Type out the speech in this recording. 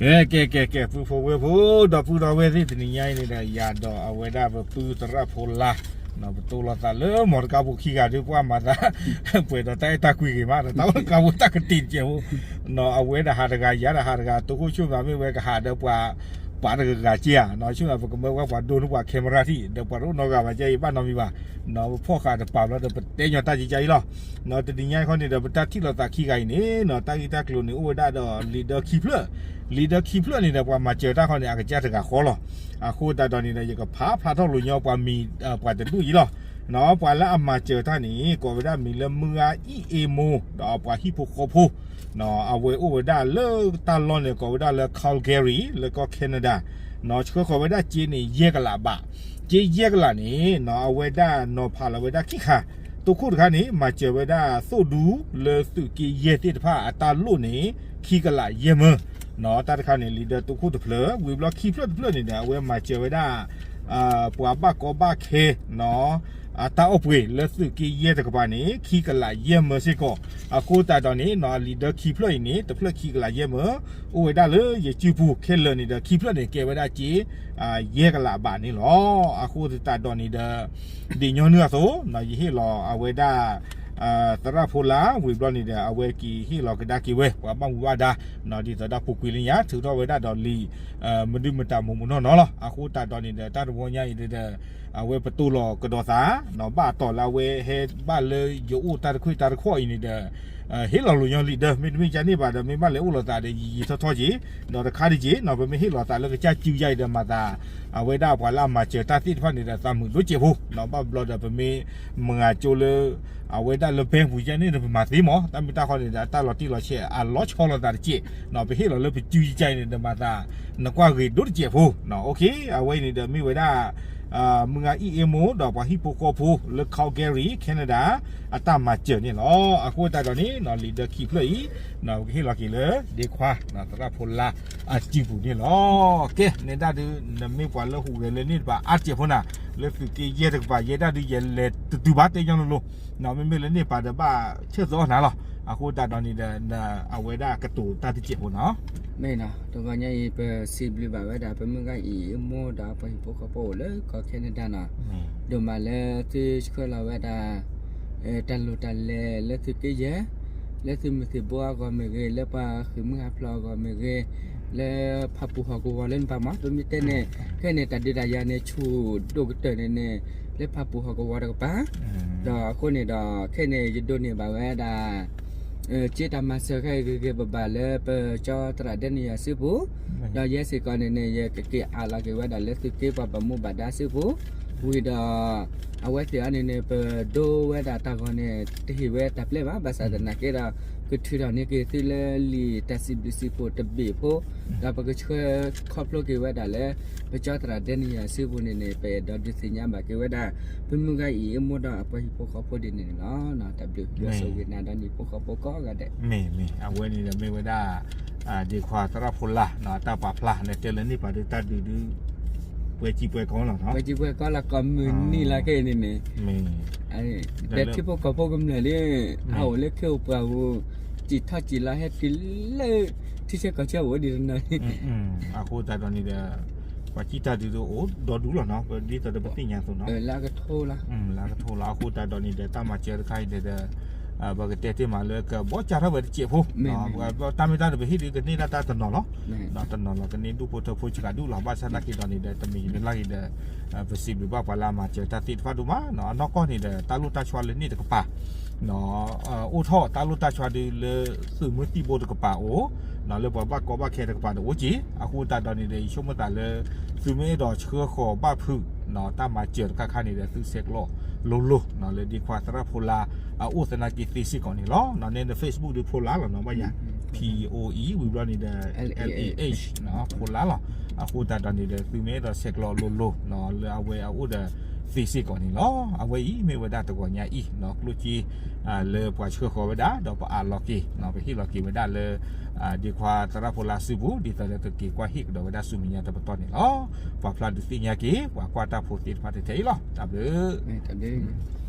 ကဲ ကဲ ကဲ ပုၢ်ဖိဝဲၢ်ဖိ ဒီပုၢ်ဒီဝဲၢ်သ့ၣ် တနံၤညါအံၤန့ၣ်ဒီး ယၤဒီးအဝဲဒၣ်ပပုၢ်သရၣ်ဖိလါ ပတိၢ်လိာ်သးလၢမီတကါဖိခံဂၤဒုး ပှၤမၤသး ပှဲၤဒီးတၢ်အဲၣ်တၢ်ကွံဂ့ၤမး ဒီးတၢ်အိၣ်တကါဖိတၢ်ကတံာ်တစဲးဖိ အဝဲဒၣ်ဟးတဂၤ ယၤဒၣ်ဟးတဂၤ တိခိၣ်ဆိၣ်မးမ့ၢ်ဝဲကဟးဒီးပှၤ ပာ်တဂၤဂၤက့ဧါ ဆိၣ်မး ပကမၢဝဲပှၤဒိန့ၢ်ပှၤ camera ထံၣ် ဒီးပှၤတအိၣ်နီတဂၤဘၣ် ကဲအံၤဘၣ်နီတမံၤဘၣ် ပဖီၣ်ဃာ်တပာ်ဘျီဒီး ပတဲညီတၢ်ကကါအံၤလီၤ. တနံၤညါခီန့ၣ်ဒီး ပတၢ်ထံၣ်လိာ်သးခံဂၤအံၤန့ၣ် တၢ်ဂ့ၢ်တၢ်ကျိၤန့ၣ် အိၣ်ဝဲဒၣ်ဒီး leader ခံဖျၢၣ် leader ခံဖျၢၣ်န့ၣ်ဒီး ပှၤမၤစၢၤတၢ်ခီန့ၣ် အကစၢ်တဂၤဃီလီၤ. အဃိသတးဒီးန့ၣ်ဒီး ယကဖးဖျါထီၣ်လိာ်ညီပှၤမံၤ ပှၤတဒူၣ်အံၤလီၤ. ပှၤလၢအမၤစၢၤတၢ်န့ၣ် ကိးဝဲဒၣ်မံၤလၢ မုၢ်ဂၤအံၣ်အ့မိၢ် ဒီးပှၤဟံၣ်ဖိဃီဖိ အဝဲအိၣ်ဝဲဒၣ်လၢတၢ်လီၢ်န့ၣ် ကိးဝဲဒၣ်လၢ Calgary လၢကီၢ် Canada ဆှၢဃီၤဝဲဒၣ်စ့န့ၣ် ယဲၢ်ကလးဘး စ့ယဲၢ်ကလးန့ၣ် အဝဲဒၣ်နီၤဖးလီၤဝဲဒၣ်ခံခါ တိခိၣ်တခါန့ၣ် မၤစၢၤဝဲဒၣ်သိၣ်ဒူလၢသုးက့ယဲၢ်သ့ၣ်တဖၣ်အတၢ်လိၣ်န့ၣ် ခံကလးယဲၢ်မၢ တၢ်တခါန့ၣ် leader တိခိၣ်တဖျၢၣ် ဝံၤဘျီခံဖျၢၣ်တဖျၢၣ်န့ၣ်ဒီး အဝဲမၤစၢၤဝဲဒၣ် ပှၤဘၣ်ကီဘၣ်ခဲ အတၢ်အီၣ်ပှ့ၤလၢသုးက့ယဲၢ်တကပၤန့ၣ် ခံကလးယဲၢ်မၢစ့ၢ်ကီး အဃိသတးဒီးန့ၣ် leader ခံဖျၢၣ်အံၤန့ၣ် တဖျၢၣ်ခံကလးယဲၢ်မၢ အိၣ်ဝဲဒၣ်လၢယစုပူၤခဲလၢာ်န့ၣ်ဒီး ခံဖျၢၣ်န့ၣ် ကဲဝဲဒၣ်စ့ ယဲၢ်ကလးဘးန့ၣ်လီၤ. အဃိသတးဒီးန့ၣ်ဒီး ဒ်ညီနုၢ်အသိး ယဟ့ၣ်လီၤအဝဲဒၣ် သရၣ်ဖိလါ ဝံၤဘျီန့ၣ်ဒီး အဝဲက့ၤဟ့ၣ်လီၤကဒါက့ၤဝဲ ပှၤဘၣ်မူဘၣ်ဒါ ဒ်သိးဒီးပူၤကွံာ်လၢညါ ထုးထီၣ်ဝဲဒၣ်ဒီးလံာ် မဒုမတၤမိၢ်မိၢ်နီၢ်နီၢ်လီၤ. အဃိသတးဒီးန့ၣ်ဒီး တၢ်တဝီညါအံၤဒီး အဝဲပတိၢ်လီၤကဒီးသး ဘၣ်အတီၢ်လၢအဝဲဟဲဘၣ်လၢယအိၣ်တၢ်တခွဲးတၢ်တခီအံၤန့ၣ်ဒီး ဟ့ၣ်လီၤလိာ်ညီလံာ်ဒီး မ့တမ့ၢ်ကန့ၢ်ဘၣ်ဒီး မ့ၢ်ဘၣ်လဲၤအိၣ်လိာ်သးဒီး ယံာ်ယံာ်ထီၣ်ထီၣ်က့ၤ ဒီးတခါဒ်က့ၤ ပမ့ၢ်ဟ့ၣ်လီၤသးလၢကစၢ်စုယါအံၤဒီးမၤသး အဝဲဒၣ်ပှၤလၢအမၤစၢၤတၢ်သ့ၣ်တဖၣ်န့ၣ်ဒီး သးမုာ်ဒိၣ်စဲးဖိ ဘၣ်ဘျီဒီးပမ့ၢ်မၤကၠိလၢ အဝဲဒၣ်လၢ bank ပူၤယါန့ၣ်ဒီး ပမၤသ့မး တၢ်မ့ၢ်တၢ်ဃီန့ၣ်ဒီး အတၢ်လီၤတံၢ်လီၤဆဲး အလီၤဆီလိာ်သးတစဲး ပဟ့ၣ်လီၤလၢပစုယါအံၤန့ၣ်ဒီး မၤသး နကွၢ်ဂ့ၤဒိၣ်တစဲးဖိ အဝဲအံၤန့ၣ်ဒီး မ့ၢ်ဝဲဒၣ် မုၢ်ဂၤအံၣ်အ့မိၢ် ဒီးပှၤဟံၣ်ဖိဃီဖိလၢ Calgary Canada အတၢ်မၤစၢၤန့ၣ်လီၤ. အဃိသတးဒီးန့ၣ် leader ခံဖျၢၣ်အံၤ ပကဟ့ၣ်လီၤက့ၤလၢ ဒ့ခွါ သရၣ်ဖိလါ အစုပူၤန့ၣ်လီၤ. ကဲ နဲဒၣ်ဒုး နမ့ၢ်ပှၤလၢဟူးဂဲၤလၢန့ၣ်တပၤအါတစဲးဖိနၤ လၢသုးက့ယဲၢ်တကပၤ ယဲဒၣ်ဒုး ယလဲၤတတုၤဘၣ်တဲညီလိၤလိၤ မ့မ့ၢ်လၢန့ၣ်ပၤဒီးဘၣ်ဆၢၣ်သီအီၣ်နၤလီၤ. အဃိသတးဒီးန့ၣ်ဒီး အဝဲဒၣ်ကတိၤတၢ်တစဲးဖိနၤ မ့ၢ်နီၤ တဂီၤညါအံၤ ပစံးဘျုးဘၣ်ဝဲဒၣ် ပမုၢ်ဂၤအံၣ်အ့မိၢ်ဒီးပှၤဟံၣ်ဖိဃီဖိအိၣ်လၢကီၢ် Canada နီၤ ဒိၣ်မးလၢသုဆှၢလီၤဝဲဒၣ် တၢ်လိၣ်တၢ်လဲၤလၢသုးက့ယဲၢ် လၢသုးမုၢ်သံၣ်ဘိအဂီၢ်မ့ၢ်ဂ့ၤ လၢပှၤဃ့ၢ်မှံဟးဖျိးအဂီၢ်မ့ၢ်ဂ့ၤ လၢဖးပူၤဟီၣ်ကဝီၤလၢန့ၣ်ပၤမး ပမ့ၢ်တဲန့ၣ် ခဲန့ၣ် တၢ်ဒုးတၢ်ယၤန့ၣ် ဆူၣ်ဒိၣ်ကတၢၢ်န့ၣ်န့ၣ် လၢဖးပူၤဟီၣ်ကဝီၤတကပၤ ဒီးအဃိန့ၣ်ဒီး ခဲန့ၣ် ယဒိးန့ၢ်ဘၣ်ဝဲဒၣ် က့တၢ်မၤစၢၤခဲအံၤဂ့ၤဂ့ၤဘၣ်ဘၣ်လၢပကၠီသရၣ် Daniel စုပူၤ ဒီးယဲစ့ၢ်ကီးန့ၣ်န့ၣ် ယကက့ၤအးလီၤက့ၤဝဲဒၣ်လၢသုးက့ပှၤဘၣ်မူဘၣ်ဒါစုပူၤ ဝံၤဒီး အဝဲသ့ၣ်အံၤန့ၣ်န့ၣ် ပဒိဝဲဒၣ်တၢ်ဂီၤန့ၣ် တဟ့ၣ်ဝဲတၢ်ပျဲဘၣ် ဘၣ်ဆၣ်သနာ်က့ဒီး ကထုးထီၣ်န့ၢ်က့ၤသုလၢလံာ်တၢ်စံးဘျုးစံးဖှိၣ်တဘ့ၣ်ဖိ ဒီးပကဆှၢခီဖျိက့ၤဝဲဒၣ်လၢ ပကၠီသရၣ် Daniel စုပူၤန့ၣ်န့ၣ် ပအဲၣ်ဒိးဒုးသ့ၣ်ညါဘၣ်က့ၤဝဲဒၣ် ပမုၢ်ဂၤအံၣ်အ့မိၢ်ဒီးအပှၤဟံၣ်ဖိဃီဖိဒ်န့ၣ်န့ၣ်လီၤ. တၢ်ဘျုးယွၤဆိၣ်ဂ့ၤနၤဒီးနံၣ်ဖိဃီဖိကိးဂၤဒဲး မ့ၢ်မ့ၢ် အဝဲန့ၣ်ဒီးမ့ၢ်ဝဲဒၣ် ဒ့ခွါသရၣ်ဖိလါ တၢ်ပာ်ဖျါန့ၣ် တဲလၢန့ၢ်ပာ်ဒုးတၢ်ဒုးဒုး ပှဲၤစံပှဲၤကီလီၤနီၤ ပှဲၤစံပှဲၤကီလီၤ ကိးမုၢ်နံၤလီၤခဲအံၤန့ၣ်န့ၣ် လၢထံဖိကီၢ်ဖိကမျၢၢ်လၢ အအိၣ်လၢခ့အိၣ်ပှၢ်ပူၤ စံၣ်ထီၣ်စံၣ်လီၤဟဲတုၤလၢ ထံဆၢကီၢ်ဆၢအိၣ်ဒ်တနီၤန့ၣ် အဃိသတးဒီးန့ၣ်ဒီး ပှၤစံးတၢ်ဒုးဒုးအိၣ်ဒီဒူၣ်လီၤနီၤ ဒ်သိးဒီးပသ့ၣ်ညါအသိးနီၤ လၢအကထိလီၤ လၢအကထိလီၤ အဃိသတးဒီးန့ၣ်ဒီး တၢ်မၤစၢၤတခါအံၤန့ၣ်ဒီး ပကတဲတ့ၢ်မးလၢကဘီကၢ်ထီၣ်ဝဲတစဲးဖိ တၢ်မ့ၢ်တၢ်ဒုးပဟ့ၣ်ဒုးကန့ၢ်ဒၣ်တၢ်တနီၤလီၤ တနီၤလီၤကန့ၢ်ဒူၣ်ဖိထၢဖိစှၤဒူၣ်လီၤ ဘၣ်ဆၣ်သနာ်က့ဒီးန့ၣ်ဒီး တမံၤယံၤလၢ်ဂ့ၤဒီး ပစံးဘျုးဘၣ်ပှၤလၢအမၤစၢၤတၢ်သ့ၣ်တဖၣ်ဒိၣ်မး အနီၢ်ကီၢ်န့ၣ်ဒီး တၢ်လိၣ်တၢ်ဆီလၢန့ၣ်တကပၤ အိၣ်ထီၣ်တၢ်လိၣ်တၢ်ဆီဒုးလၢသုးမုၢ်သံၣ်ဘိတကပၤအိၣ် လၢပှၤဘၣ်ကီဘၣ်ခဲတကပၤတအိၣ်က့ၤ အဃိသတးဒီးန့ၣ်ဒီး ယဆိကမိၣ်သးလၢ သုမ့ၢ်အဲၣ်ဒိးဆှၢဃီၤဘၣ်ဖုး တၢ်မၤစၢၤတခါခါန့ၣ်ဒီး သုဆဲးကျိးလိၤလိၤ လၢဒ့ခွါသရၣ်ဖိလါ အအိၣ်သနာ်က့သ့စ့ၢ်ကီးန့ၣ်လီၤ နဲန Facebook ဒုးဖိလါလီၤနီၤ ဘၣ်ယၤ P O E ဝံၤဘျီန့ၣ်ဒီး L A H ဖိလါလီၤ အဃိသတးဒီးန့ၣ်ဒီး သုမ့ၢ်အဲၣ်ဒိးဆဲးကျိးလိၤလိၤ လၢအဝဲအအိၣ်ဒီးသ့စ့ၢ်ကီးန့ၣ်လီၤ အဝဲအံၤမ့ၢ်ဝဲဒၣ်တဂီၤညါအံၤ ကျိၣ်စ့ လၢပှၤဆှၢဃီၤဝဲဒၣ် ဒီးပအးလီၤက့ၤ ပဟ့ၣ်လီၤက့ၤဝဲဒၣ်လၢ ဒ့ခွါသရၣ်ဖိလါစုပူၤ ဒ်သိးလၢကက့ၤကွၢ်ဟ့ၣ်ကဒီးဝဲဒၣ်ဆူမဲာ်ညါတပတီၢ်န့ၣ်လီၤ ပှၤဖျါဒုးသ့ၣ်ညါက့ၤ ပှၤကွၢ်တၢ်ဖိသ့ၣ်တဖၣ်ထဲအံၤလီၤ တၢ်ဘျုး